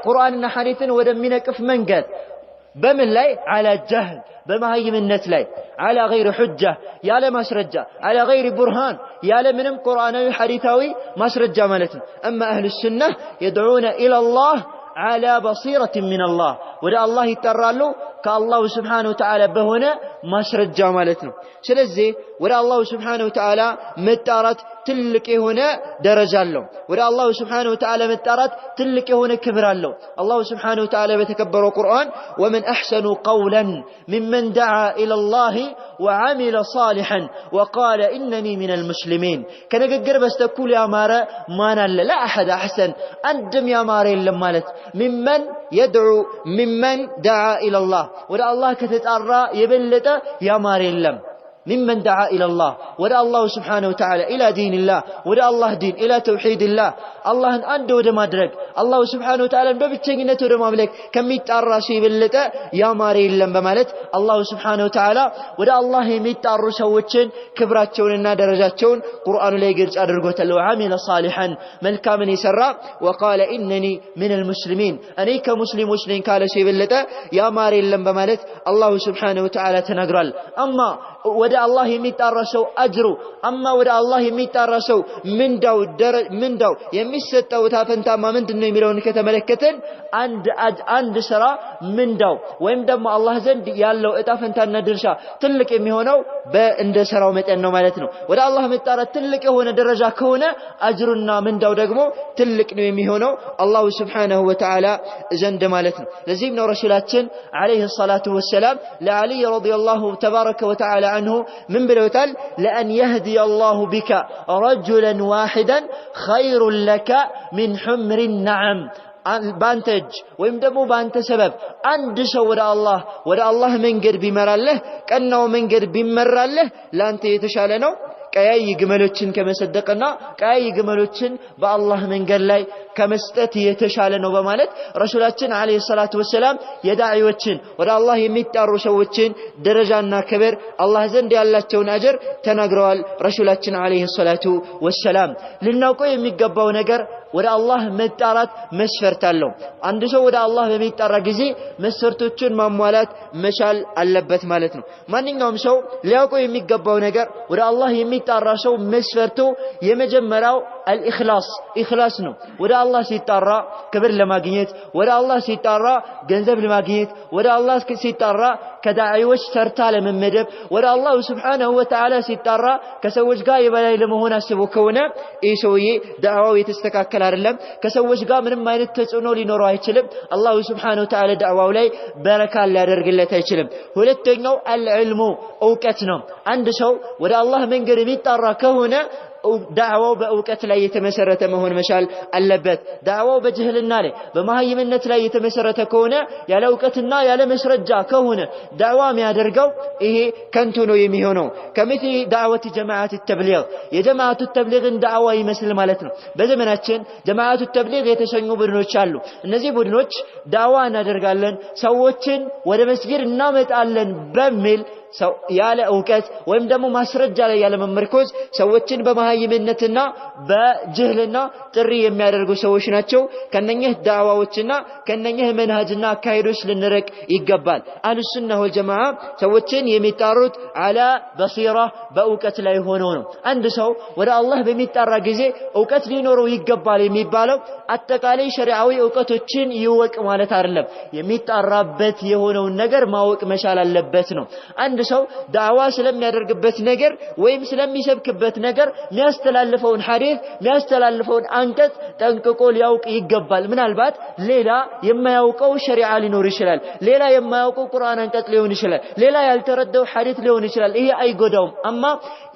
A: ቁርአንና ሐዲስን ወደሚነቅፍ መንገድ በምን ላይ? ዐላ ጀህል በመሀይምነት ላይ፣ ዐላ ገይሪ ሑጃ ያለ ማስረጃ፣ ዐላ ገይሪ ቡርሃን ያለ ምንም ቁርአናዊ ሐዲታዊ ማስረጃ ማለት ነው። እማ አህሉ ሱና የድዑነ ኢለላህ ዐላ በሲረትን ሚነላህ ወደ አላህ ይጠራሉ ከአላሁ ስብሓነሁ ወተዓላ በሆነ ማስረጃ ማለት ነው። ስለዚህ ወደ አላሁ ስብሓነሁ ወተዓላ መጣራት ትልቅ የሆነ ደረጃ አለው። ወደ አላሁ ስብሓነሁ ወተዓላ መጣራት ትልቅ የሆነ ክብር አለው። አላሁ ስብሓነሁ ወተዓላ በተከበረው ቁርአን ወመን አሕሰኑ ቀውለን ሚመን ደዓ ኢለላሂ ወዐሚለ ሳሊሐን ወቃለ ኢነኒ ሚነል ሙስሊሚን ከንግግር በስተኩል ያማረ ማን አለ? ላ አሐድ አሕሰን አንድም ያማረ የለም ማለት ሚመን የድዑ ሚመን ደዓ ኢለላህ ወደ አላህ ከተጣራ የበለጠ ያማረ የለም። ሚመን ደዓ ኢለላህ ወደ አላሁ ስብሓነሁ ወተዓላ ኢላ ዲንላህ ወደ አላህ ዲን ኢላ ተውሒድላህ አላህን አንድ ወደ ማድረግ አላሁ ስብሓነሁ ወተዓላን በብቸኝነት ወደ ማምለክ ከሚጣራ ሰው የበለጠ ያማረ የለም በማለት አላሁ ስብሓነሁ ወተዓላ ወደ አላህ የሚጣሩ ሰዎችን ክብራቸውንና ደረጃቸውን ቁርአኑ ላይ ግልጽ አድርጎታል። ወዓሚለ ሳሊሐን መልካምን የሰራ ወቃለ ኢነኒ ሚነል ሙስሊሚን እኔ ከሙስሊሞች ነኝ ካለ ሰው የበለጠ ያማረ የለም በማለት አላሁ ስብሓነሁ ወተዓላ ተናግሯል። አማ ወደ አላህ የሚጣራ ሰው አጅሩ፣ አማ ወደ አላህ የሚጣራ ሰው ምንዳው የሚሰጠው ታፈንታማ ምንድነው የሚለውን ከተመለከትን አንድ ስራ ምንዳው ወይም ደግሞ አላህ ዘንድ ያለው እጣ ፈንታና ድርሻ ትልቅ የሚሆነው እንደ ስራው መጠን ነው ማለት ነው። ወደ አላህ መጣራት ትልቅ የሆነ ደረጃ ከሆነ አጅሩና ምንዳው ደግሞ ትልቅ ነው የሚሆነው አላሁ ስብሓነሁ ወተዓላ ዘንድ ማለት ነው። ለዚህም ነው ረሱላችን ዓለይሂ ሰላቱ ወሰላም ለዓሊይ ረዲየላሁ ተባረከ ወተዓላ አንሁ ምን ብለውታል? ለአን የህዲየ አላሁ ቢከ ረጁለን ዋሂደን ኸይሩን ለከ ሚን ሑምሪ ነዓም። በአንተ እጅ ወይም ደግሞ በአንተ ሰበብ አንድ ሰው ወደ አላህ መንገድ ቢመራለህ፣ ቀናው መንገድ ቢመራለህ ለአንተ የተሻለ ነው ቀያይ ግመሎችን ከመሰደቅና ቀያይ ግመሎችን በአላህ መንገድ ላይ ከመስጠት የተሻለ ነው በማለት ረሱላችን ዓለይሂ ሰላቱ ወሰላም የዳዒዎችን ወደ አላህ የሚጣሩ ሰዎችን ደረጃና ክብር አላህ ዘንድ ያላቸውን አጀር ተናግረዋል። ረሱላችን ዓለይሂ ሰላቱ ወሰላም ልናውቀው የሚገባው ነገር ወደ አላህ መጣራት መስፈርት አለው። አንድ ሰው ወደ አላህ በሚጣራ ጊዜ መስፈርቶችን ማሟላት መቻል አለበት ማለት ነው። ማንኛውም ሰው ሊያውቀው የሚገባው ነገር ወደ አላህ የሚጣራ ሰው መስፈርቱ የመጀመሪያው አልኢኽላስ ኢኽላስ ነው። ወደ አላህ ሲጣራ ክብር ለማግኘት፣ ወደ አላህ ሲጣራ ገንዘብ ለማግኘት፣ ወደ አላህ ሲጣራ ከዳዒዎች ተርታ ለመመደብ፣ ወደ አላሁ ስብሓነሁ ወተዓላ ሲጣራ ከሰዎች ጋር የበላይ ለመሆን አስቦ ከሆነ ይህ ሰውዬ ዳዕዋው የተስተካከለ አይደለም። ከሰዎች ጋር ምንም አይነት ተጽዕኖ ሊኖረው አይችልም። አላሁ ስብሓነሁ ወተዓላ ዳዕዋው ላይ በረካ ሊያደርግለት አይችልም። ሁለተኛው አልዕልሙ እውቀት ነው። አንድ ሰው ወደ አላህ መንገድ የሚጣራ ከሆነ ዳዕዋው በእውቀት ላይ የተመሰረተ መሆን መቻል አለበት። ዳዕዋው በጅህልና ላይ በመሃይምነት ላይ የተመሰረተ ከሆነ፣ ያለ እውቀትና ያለ መስረጃ ከሆነ ዳዕዋ የሚያደርገው ይሄ ከንቱ ነው የሚሆነው። ከሚስሊ ዳዕወት ጀማዓት ተብሊግ፣ የጀማዓቱ ተብሊግን ዳዕዋ ይመስል ማለት ነው። በዘመናችን ጀማዓቱ ተብሊግ የተሰኙ ቡድኖች አሉ። እነዚህ ቡድኖች ዳዕዋ እናደርጋለን፣ ሰዎችን ወደ መስጊድ እናመጣለን በሚል ያለ እውቀት ወይም ደግሞ ማስረጃ ላይ ያለ መመርኮዝ ሰዎችን በመሃይምነትና በጅህልና ጥሪ የሚያደርጉ ሰዎች ናቸው። ከነኚህ ዳዕዋዎችና ከነኚህ መንሃጅና አካሄዶች ልንርቅ ይገባል። አህሉ ሱና ወልጀማዓ ሰዎችን የሚጣሩት አላ በሲራ በእውቀት ላይ ሆነው ነው። አንድ ሰው ወደ አላህ በሚጣራ ጊዜ እውቀት ሊኖረው ይገባል የሚባለው አጠቃላይ ሸሪዓዊ እውቀቶችን ይወቅ ማለት አይደለም። የሚጣራበት የሆነውን ነገር ማወቅ መቻል አለበት ነው። አንድ ሰው ዳዕዋ ስለሚያደርግበት ነገር ወይም ስለሚሰብክበት ነገር የሚያስተላልፈውን ሐዲስ የሚያስተላልፈውን አንቀጽ ጠንቅቆ ሊያውቅ ይገባል። ምናልባት ሌላ የማያውቀው ሸሪዓ ሊኖር ይችላል። ሌላ የማያውቀው ቁርአን አንቀጽ ሊሆን ይችላል። ሌላ ያልተረዳው ሐዲስ ሊሆን ይችላል። ይሄ አይጎዳውም። አማ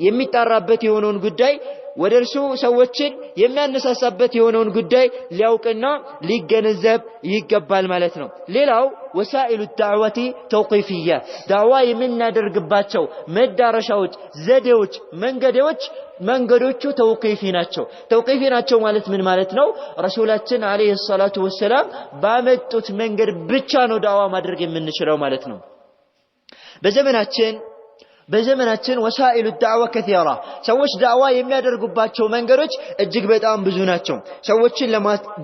A: የሚጣራበት የሆነውን ጉዳይ፣ ወደ እርሱ ሰዎችን የሚያነሳሳበት የሆነውን ጉዳይ ሊያውቅና ሊገነዘብ ይገባል ማለት ነው። ሌላው ወሳኢሉ ዳዕወቲ ተውቂፍያ፣ ዳዕዋ የምናደርግባቸው መዳረሻዎች፣ ዘዴዎች፣ መንገዶቹ ተውቂፊ ናቸው። ተውቂፊ ናቸው ማለት ምን ማለት ነው? ረሱላችን ዓለይሂ ሰላቱ ወሰላም ባመጡት መንገድ ብቻ ነው ዳዕዋ ማድረግ የምንችለው ማለት ነው። በዘመናችን ወሳኢሉ ዳዕዋ ከቲራ፣ ሰዎች ዳዕዋ የሚያደርጉባቸው መንገዶች እጅግ በጣም ብዙ ናቸው። ሰዎችን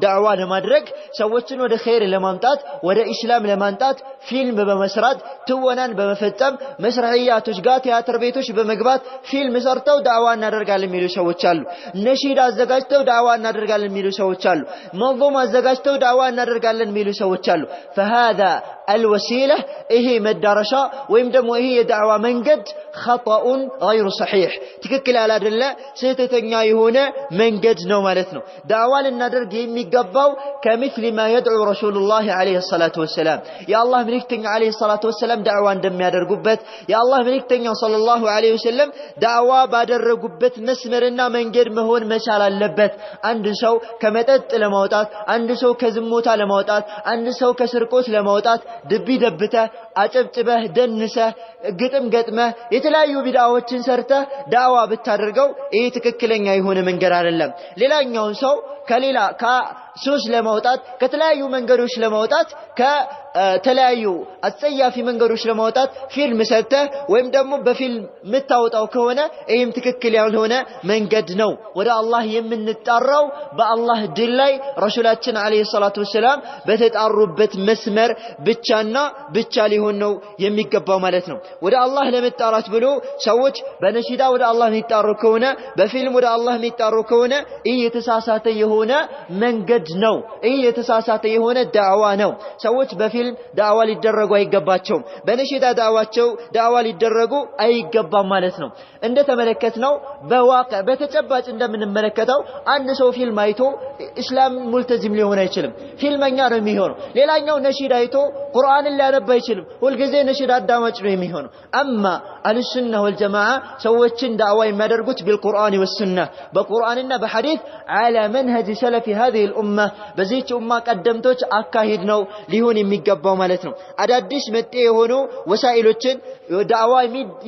A: ዳዕዋ ለማድረግ፣ ሰዎችን ወደ ኸይር ለማምጣት፣ ወደ ኢስላም ለማምጣት ፊልም በመስራት፣ ትወናን በመፈጸም፣ መስረሕያቶች ጋር ቲያትር ቤቶች በመግባት ፊልም ሰርተው ዳዕዋ እናደርጋለን የሚሉ ሰዎች አሉ። ነሺድ አዘጋጅተው ዳዕዋ እናደርጋለን የሚሉ ሰዎች አሉ። መንዙም አዘጋጅተው ዳዕዋ እናደርጋለን የሚሉ ሰዎች አሉ። ፈሃዛ አልወሲላ፣ ይሄ መዳረሻ ወይም ደግሞ ይሄ የዳዕዋ መንገድ ኸጠኡን ገይሩ ሰሒሕ፣ ትክክል ያላደለ ስህተተኛ የሆነ መንገድ ነው ማለት ነው። ዳዕዋ ልናደርግ የሚገባው ከሚስሊ ማ የድዑ ረሱሉላህ ዓለይሂ ሰላቱ ወሰላም፣ የአላህ መልእክተኛ ዓለይሂ ሰላቱ ወሰላም ዳዕዋ እንደሚያደርጉበት፣ የአላህ መልእክተኛ ሰለላሁ ዐለይሂ ወሰለም ዳዕዋ ባደረጉበት መስመርና መንገድ መሆን መቻል አለበት። አንድ ሰው ከመጠጥ ለማውጣት፣ አንድ ሰው ከዝሙታ ለማውጣት፣ አንድ ሰው ከስርቆት ለማውጣት ድቢ ደብተህ፣ አጨብጭበህ፣ ደንሰህ፣ ግጥም ገጥመህ፣ የተለያዩ ቢድዓዎችን ሰርተህ ዳዕዋ ብታደርገው ይሄ ትክክለኛ የሆነ መንገድ አይደለም። ሌላኛውን ሰው ከሌላ ከሱስ ለማውጣት፣ ከተለያዩ መንገዶች ለማውጣት፣ ከተለያዩ አጸያፊ መንገዶች ለማውጣት ፊልም ሰጥተህ ወይም ደግሞ በፊልም የምታወጣው ከሆነ ይህም ትክክል ያልሆነ መንገድ ነው። ወደ አላህ የምንጣራው በአላህ ድል ላይ ረሱላችን ዓለይሂ ሰላቱ ወሰላም በተጣሩበት መስመር ብቻና ብቻ ሊሆን ነው የሚገባው ማለት ነው። ወደ አላህ ለመጣራት ብሎ ሰዎች በነሺዳ ወደ አላህ የሚጣሩ ከሆነ፣ በፊልም ወደ አላህ የሚጣሩ ከሆነ ይህ የተሳሳተ የሆነ መንገድ ነው። ይህ የተሳሳተ የሆነ ዳዕዋ ነው። ሰዎች በፊልም ዳዕዋ ሊደረጉ አይገባቸውም። በነሺዳ ዳዕዋ ሊደረጉ አይገባም ማለት ነው። እንደተመለከትነው በዋቂዕ በተጨባጭ እንደምንመለከተው አንድ ሰው ፊልም አይቶ እስላም ሙልተዚም ሊሆን አይችልም። ፊልመኛ ነው የሚሆነው። ሌላኛው ነሺዳ አይቶ ቁርአንን ሊያነብ አይችልም። ሁልጊዜ ነሺዳ አዳማጭ ነው የሚሆነው። አማ አህሉሱና ወልጀማዓ ሰዎችን ዳዕዋ የሚያደርጉት ቢልቁርአን ወሱና፣ በቁርአንና በሐዲስ ዐላ መንሀጅ ሰለፊ ሀዚሂል ኡማ፣ በዚህች ኡማ ቀደምቶች አካሄድ ነው ሊሆን የሚገባው ማለት ነው። አዳዲስ መጤ የሆኑ ወሳኢሎችን ዳዕዋ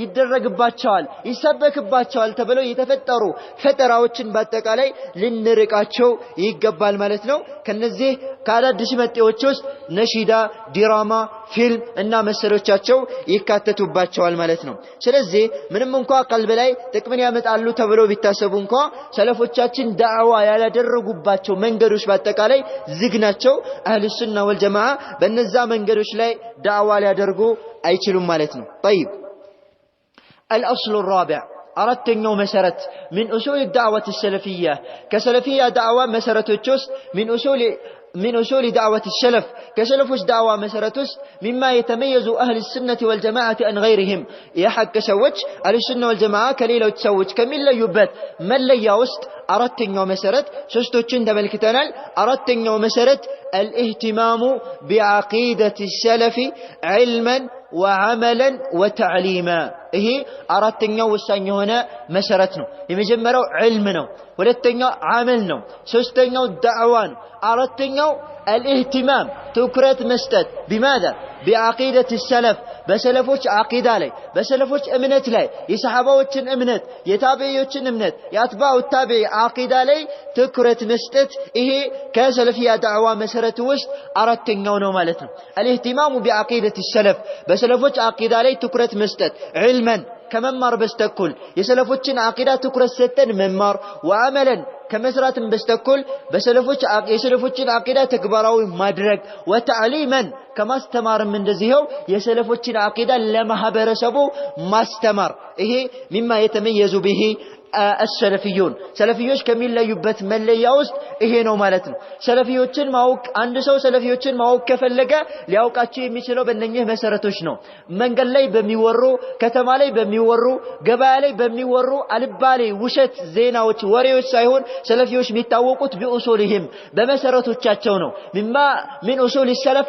A: ይደረግባቸዋል፣ ይሰበክባቸዋል ተብለው የተፈጠሩ ፈጠራዎችን በአጠቃላይ ልንርቃቸው ይገባል ማለት ነው። ከነዚህ ከአዳዲስ መጤዎች ውስጥ ነሺዳ፣ ዲራማ፣ ፊልም እና መሰሎቻቸው ይካተቱባቸዋል ማለት ነው። ስለዚህ ምንም እንኳ ቀልብ ላይ ጥቅምን ያመጣሉ ተብለው ቢታሰቡ እንኳ ሰለፎቻችን ዳዕዋ ያላደረጉባቸው መንገዶች በአጠቃላይ ዝግ ናቸው። አህሉ ሱና ወልጀማዓ በነዛ መንገዶች ላይ ዳዕዋ ሊያደርጉ አይችሉም ማለት ነው። ጠይብ፣ አልአስሉ ራቢዕ፣ አራተኛው መሰረት፣ ሚን ኡሱል ዳዕወት ሰለፊያ፣ ከሰለፊያ ዳዕዋ መሰረቶች ውስጥ፣ من أصول دعوة السلف كسلف دعوة مسرتس مما يتميز أهل السنة والجماعة عن غيرهم يحق سوج أهل السنة والجماعة كليلو تسوج كمل يبت من ليا وسط አራተኛው መሰረት፣ ሶስቶችን ተመልክተናል። አራተኛው መሰረት الاهتمام بعقيدة السلف علما وعملا وتعليما። ይሄ አራተኛው ወሳኝ የሆነ መሰረት ነው። የመጀመሪያው ዕልም ነው። ሁለተኛው ዓመል ነው። ሶስተኛው ዳዕዋ ነው። አራተኛው الاهتمام ትኩረት መስጠት፣ بماذا؟ بعقيدة السلف፣ በሰለፎች ዓቂዳ ላይ፣ በሰለፎች እምነት ላይ፣ የሰሓባዎችን እምነት፣ የታቢዒዎችን እምነት፣ የአትባዑ ታቢዒ ዓቂዳ ላይ ትኩረት መስጠት ይሄ ከሰለፊያ ዳዕዋ መሰረት ውስጥ አራተኛው ነው ማለት ነው። الاهتمام بعقيدة السلف በሰለፎች ዓቂዳ ላይ ትኩረት መስጠት፣ علما ከመማር በስተኩል የሰለፎችን ዓቂዳ ትኩረት ሰጠን መማር፣ وعملا ከመስራትም በስተኩል በሰለፎች የሰለፎችን ዓቂዳ ተግባራዊ ማድረግ፣ وتعليما ከማስተማርም እንደዚህው የሰለፎችን ዓቂዳ ለማህበረሰቡ ማስተማር። ይሄ مما يتميز به السلفيون፣ ሰለፊዮች ከሚለዩበት መለያ ውስጥ ይሄ ነው ማለት ነው። ሰለፊዮችን ማወቅ፣ አንድ ሰው ሰለፊዮችን ማወቅ ከፈለገ ሊያውቃቸው የሚችለው በእነኚህ መሰረቶች ነው። መንገድ ላይ በሚወሩ፣ ከተማ ላይ በሚወሩ፣ ገበያ ላይ በሚወሩ አልባሌ ውሸት ዜናዎች፣ ወሬዎች ሳይሆን ሰለፊዮች የሚታወቁት بأصولهم በመሰረቶቻቸው ነው። مما من أصول السلف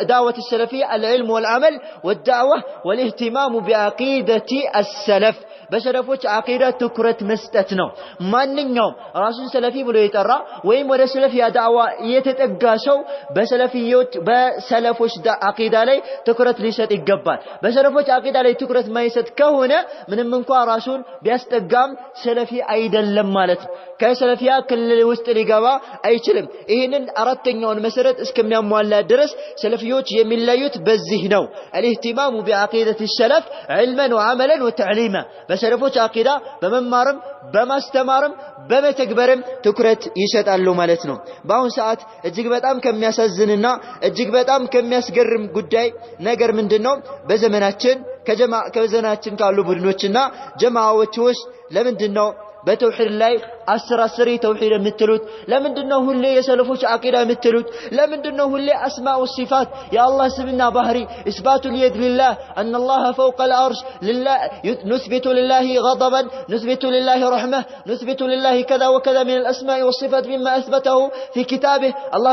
A: دعوة السلفية العلم والعمل والدعوة والاهتمام بعقيدة السلف በሰለፎች ዓቂዳ ትኩረት መስጠት ነው። ማንኛውም ራሱን ሰለፊ ብሎ የጠራ ወይም ወደ ሰለፊያ ዳዕዋ የተጠጋ ሰው በሰለፊዮች በሰለፎች ዓቂዳ ላይ ትኩረት ሊሰጥ ይገባል። በሰለፎች ዓቂዳ ላይ ትኩረት ማይሰጥ ከሆነ ምንም እንኳ ራሱን ቢያስጠጋም ሰለፊ አይደለም ማለት ነው። ከሰለፊያ ክልል ውስጥ ሊገባ አይችልም። ይህንን አራተኛውን መሰረት እስከሚያሟላ ድረስ ሰለፊዮች የሚለዩት በዚህ ነው። الاهتمام بعقيدة السلف علما وعملا وتعليما በሰለፎች ዓቂዳ በመማርም በማስተማርም በመተግበርም ትኩረት ይሰጣሉ ማለት ነው። በአሁን ሰዓት እጅግ በጣም ከሚያሳዝንና እጅግ በጣም ከሚያስገርም ጉዳይ ነገር ምንድነው? በዘመናችን ካሉ ቡድኖችና ጀማዓዎች ውስጥ ለምንድነው በተውሂድ ላይ 10 10 ተውሂድ የምትሉት? ለምንድነው ሁሌ የሰለፎች ዓቂዳ የምትሉት? ለምንድነው ሁሌ أسماء وصفات የአላህ ስምና ባህሪ፣ إثبات اليد لله، أن الله فوق العرش لله، نثبت لله غضبا، نثبت لله رحمة، نثبت لله كذا وكذا من الأسماء والصفات مما أثبته في كتابه፣ አላህ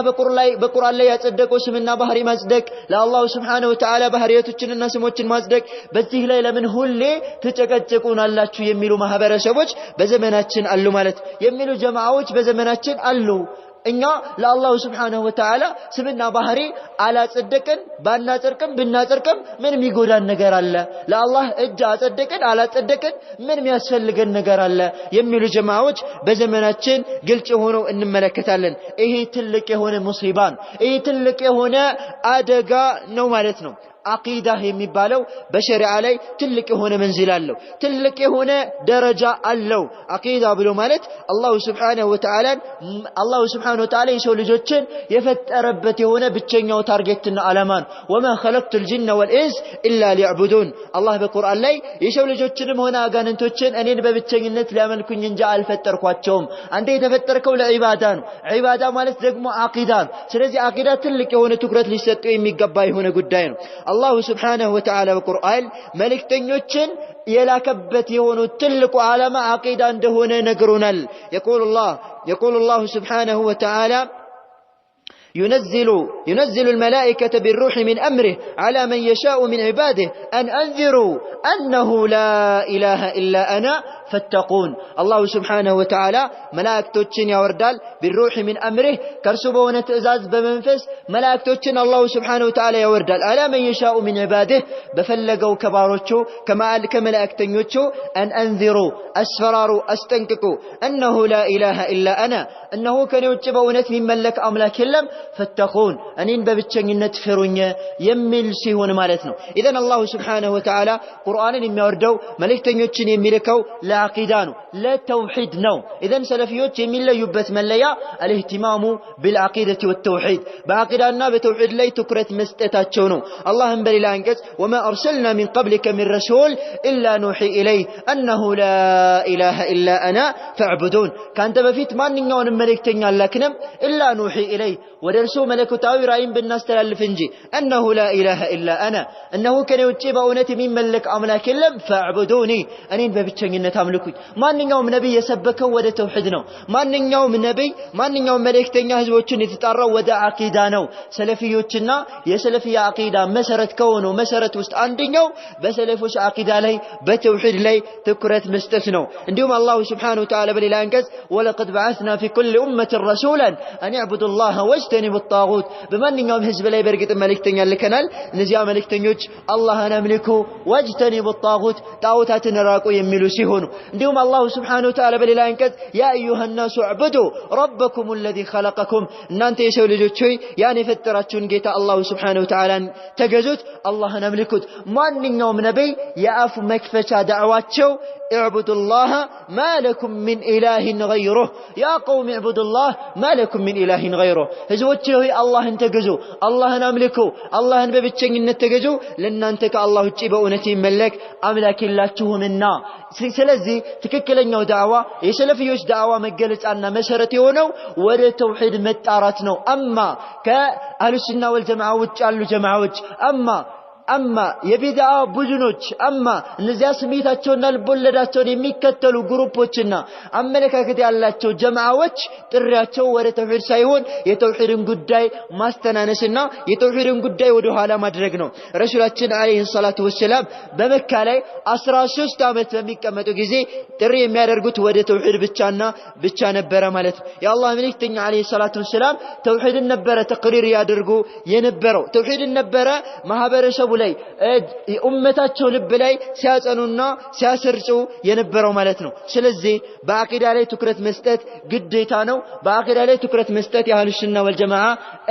A: በቁርአን ላይ ያጸደቀው ስምና ባህሪ ማጽደቅ፣ ለአላሁ سبحانه وتعالى ባህሪያቶችንና ስሞችን ማጽደቅ፣ በዚህ ላይ ለምን ሁሌ ትጨቀጭቁናላችሁ የሚሉ ማህበረሰቦች በዘመናችን አሉ ማለት የሚሉ ጀማዓዎች በዘመናችን አሉ። እኛ ለአላሁ ስብሓነሁ ወተዓላ ስምና ባህሪ አላጸደቅን ባናጸድቅም ብናጸድቅም ምን የሚጎዳን ነገር አለ? ለአላህ እጅ አጸደቅን አላጸደቅን ምን የሚያስፈልገን ነገር አለ? የሚሉ ጀማዎች በዘመናችን ግልጽ ሆነው እንመለከታለን። ይሄ ትልቅ የሆነ ሙሲባ ነው። ይሄ ትልቅ የሆነ አደጋ ነው ማለት ነው። አቂዳ የሚባለው በሸሪዓ ላይ ትልቅ የሆነ መንዚል አለው፣ ትልቅ የሆነ ደረጃ አለው። አቂዳ ብሎ ማለት አላሁ ስብሓነሁ ወተዓላ የሰው ልጆችን የፈጠረበት የሆነ ብቸኛው target ና ዓላማ ነው። وما خلقت الجن والإنس إلا ليعبدون። አላህ በቁርአን ላይ የሰው ልጆችንም ሆነ አጋንንቶችን እኔን በብቸኝነት ሊያመልኩኝ እንጂ አልፈጠርኳቸውም። አንተ የተፈጠርከው ለዒባዳ ነው። ዒባዳ ማለት ደግሞ አቂዳ ነው። ስለዚህ አቂዳ ትልቅ የሆነ ትኩረት ሊሰጠው የሚገባ የሆነ ጉዳይ ነው። አላሁ ስብሓነሁ ወተዓላ በቁርአን መልእክተኞችን የላከበት የሆኑ ትልቁ ዓላማ አቂዳ እንደሆነ ነግሮናል። የቁል ላሁ ስብሓነሁ ወተዓላ ينزل الملائكة بالروح من أمره على من يشاء من عباده أن أنذروا أنه لا إله إلا أنا فاتقون። الله سبحانه وتعالى መላእክቶችን ያወርዳል። بالروح من أمره ከእርሱ በሆነ ትእዛዝ በመንፈስ መላእክቶችን الله سبحانه وتعالى ያወርዳል። على من يشاء من عباده በፈለገው ከባሮቹ ከመላእክተኞቹ أن أنذروا አስፈራሩ፣ አስጠንቅቁ أنه لا إله إلا أنا እነሆ ከኔ ውጭ በእውነት የሚመለክ አምላክ የለም فاتقون እኔን በብቸኝነት ፍሩኝ የሚል ሲሆን ማለት ነው። إذن الله سبحانه وتعالى ቁርአንን የሚያወርደው መልእክተኞችን የሚልከው ለአቂዳ ነው፣ ለተውሂድ ነው። إذن ሰለፊዎች የሚለዩበት መለያ الاهتمام بالعقيدة والتوحيد በአቂዳና በተውሂድ ላይ ትኩረት መስጠታቸው ነው። አላህም በሌላ አንቀጽ وما أرسلنا من قبلك من رسول إلا نوحي إليه أنه لا إله إلا أنا فاعبدون። ከአንተ በፊት ማንኛውንም መልእክተኛ አላክንም إلا نوحي إليه ወደ እርሱ መለኮታዊ ራእይን ብናስተላልፍ እንጂ أنه لا إله إلا أنا እነሆ ከኔ ውጭ በእውነት የሚመለክ አምላክ የለም فاعبدوني እኔን በብቸኝነት አምልኩኝ። ማንኛውም ነቢይ የሰበከው ወደ ተውሂድ ነው። ማንኛውም ነቢይ ማንኛውም መልእክተኛ ህዝቦችን የተጣራው ወደ አቂዳ ነው። ሰለፊዮችና የሰለፊያ አቂዳ መሰረት ከሆነው መሰረት ውስጥ አንደኛው በሰለፎች አቂዳ ላይ በተውሂድ ላይ ትኩረት መስጠት ነው። እንዲሁም الله سبحانه وتعالى በሌላ አንቀጽ ولقد بعثنا في كل أمة رسولا أن اعبدوا الله واجتنبوا الطاغوت በማንኛውም ህዝብ ላይ በእርግጥ መልእክተኛ ልከናል። እነዚያ መልእክተኞች አላህን አምልኩ واجتنبوا الطاغوت ጣዖታትን ራቁ የሚሉ ሲሆኑ እንዲሁም الله سبحانه وتعالى በሌላ አንቀጽ يا أيها الناس اعبدوا ربكم الذي خلقكم እናንተ የሰው ልጆች ሆይ ያን የፈጠራችሁን ጌታ الله سبحانه وتعالى ን ተገዙት፣ አላህን አምልኩት። ማንኛውም ነቢይ የአፉ መክፈቻ ዳዕዋቸው اعبدوا الله ما لكم من إله غيره يا قوم اعبدوا الله ما لكم من إله غيره ህዝቦቼ ሆይ አላህን ተገዙ፣ አላህን አምልኩ፣ አላህን በብቸኝነት ተገዙ፣ ለእናንተ ከአላህ ውጭ በእውነት የሚመለክ አምላክ የላችሁምና። ስለዚህ ትክክለኛው ዳዕዋ የሰለፊዮች ዳዕዋ መገለጫና መሰረት የሆነው ወደ ተውሂድ መጣራት ነው። አማ ከአህሉሱና ወልጀማዓ ውጭ ያሉ ጀማዓዎች አማ የቢድዓ ቡድኖች አማ እነዚያ ስሜታቸውና ልቦለዳቸውን የሚከተሉ ግሩፖችና አመለካከት ያላቸው ጀማዓዎች ጥሪያቸው ወደ ተውሂድ ሳይሆን የተውሂድን ጉዳይ ማስተናነስና የተውሂድን ጉዳይ ወደ ኋላ ማድረግ ነው። ረሱላችን عليه الصلاة والسلام በመካ ላይ 13 ዓመት በሚቀመጡ ጊዜ ጥሪ የሚያደርጉት ወደ ተውሂድ ብቻና ብቻ ነበረ ማለት ነው። የአላህ መልእክተኛ عليه الصلاة والسلام ተውሂድን ነበረ تقرير ያደርጉ የነበረው፣ ተውሂድን ነበረ ማህበረሰቡ ላይ ኡመታቸው ልብ ላይ ሲያጸኑና ሲያሰርጹ የነበረው ማለት ነው። ስለዚህ በአቂዳ ላይ ትኩረት መስጠት ግዴታ ነው። በአቂዳ ላይ ትኩረት መስጠት የአህሉ ሱና ወልጀማዓ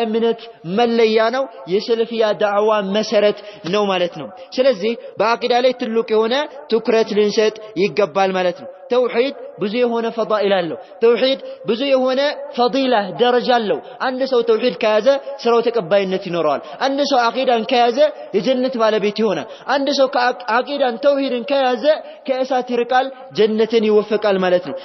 A: እምነት መለያ ነው። የሰለፊያ ዳዕዋ መሰረት ነው ማለት ነው። ስለዚህ በአቂዳ ላይ ትልቅ የሆነ ትኩረት ልንሰጥ ይገባል ማለት ነው። ተውሂድ ብዙ የሆነ ፈዳኢል አለው። ተውሂድ ብዙ የሆነ ፈዲላ ደረጃ አለው። አንድ ሰው ተውሂድ ከያዘ ስራው ተቀባይነት ይኖረዋል። አንድ ሰው አቂዳን ከያዘ የጀነት ባለቤት ይሆናል። አንድ ሰው አቂዳን ተውሂድን ከያዘ ከእሳት ይርቃል፣ ጀነትን ይወፈቃል ማለት ነው።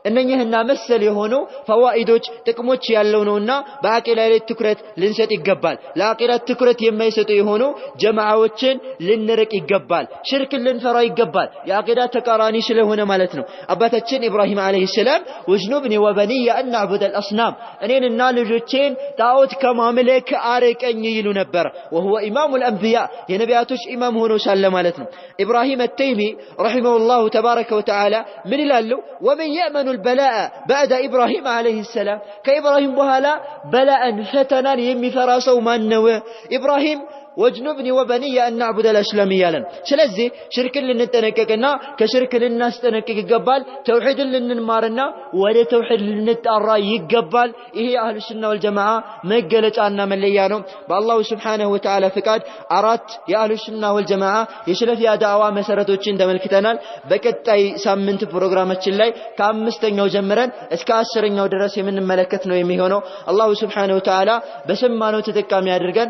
A: እነኚህና መሰል የሆኑ ፈዋኢዶች ጥቅሞች ያለው ነውና በአቂዳ ላይ ትኩረት ልንሰጥ ይገባል። ለአቂዳ ትኩረት የማይሰጡ የሆኑ ጀማዓዎችን ልንርቅ ይገባል። ሽርክን ልንፈራ ይገባል። የአቂዳ ተቃራኒ ስለሆነ ማለት ነው። አባታችን ኢብራሂም عليه السلام واجنبني وبني أن نعبد الأصنام እኔንና ልጆቼን ጣዖት ከማምለክ አርቀኝ ይሉ ነበር። وهو إمام الأنبياء የነቢያቶች ኢማም ሆኖ ሳለ ማለት ነው። ኢብራሂም አተይሚ رحمه الله تبارك وتعالى ምን ይላሉ? ومن يأمن البلاء بعد إبراهيم عليه السلام؟ ከኢብራሂም በኋላ በላእን ፈተናን የሚፈራ ሰው ማን ነው? ኢብራሂም واجنبني وبني أن نعبد الأصنام እያለን። ስለዚህ ሽርክን ልንጠነቀቅና ከሽርክ ልናስጠነቅቅ ይገባል። ተውሂድን ልንማርና ወደ ተውሂድ ልንጣራ ይገባል። ይሄ የአህሉ ሱና ወልጀማዓ መገለጫና መለያ ነው። በአላሁ ስብሓነሁ ወተዓላ ፍቃድ አራት የአህሉ ሱና ወልጀማዓ የሰለፊያ ዳዕዋ መሰረቶችን ተመልክተናል። በቀጣይ ሳምንት ፕሮግራማችን ላይ ከአምስተኛው ጀምረን እስከ 10ኛው ድረስ የምንመለከት ነው የሚሆነው። አላሁ ስብሓነሁ ወተዓላ በሰማነው ተጠቃሚ አድርገን።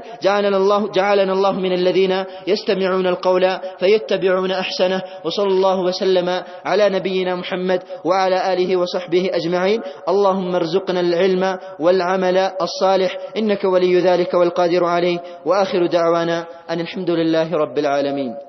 A: جعلنا الله من الذين يستمعون القول فيتبعون أحسنه، وصلى الله وسلم على نبينا محمد وعلى آله وصحبه أجمعين. اللهم ارزقنا العلم والعمل الصالح إنك ولي ذلك والقادر عليه. وآخر دعوانا أن الحمد لله رب العالمين.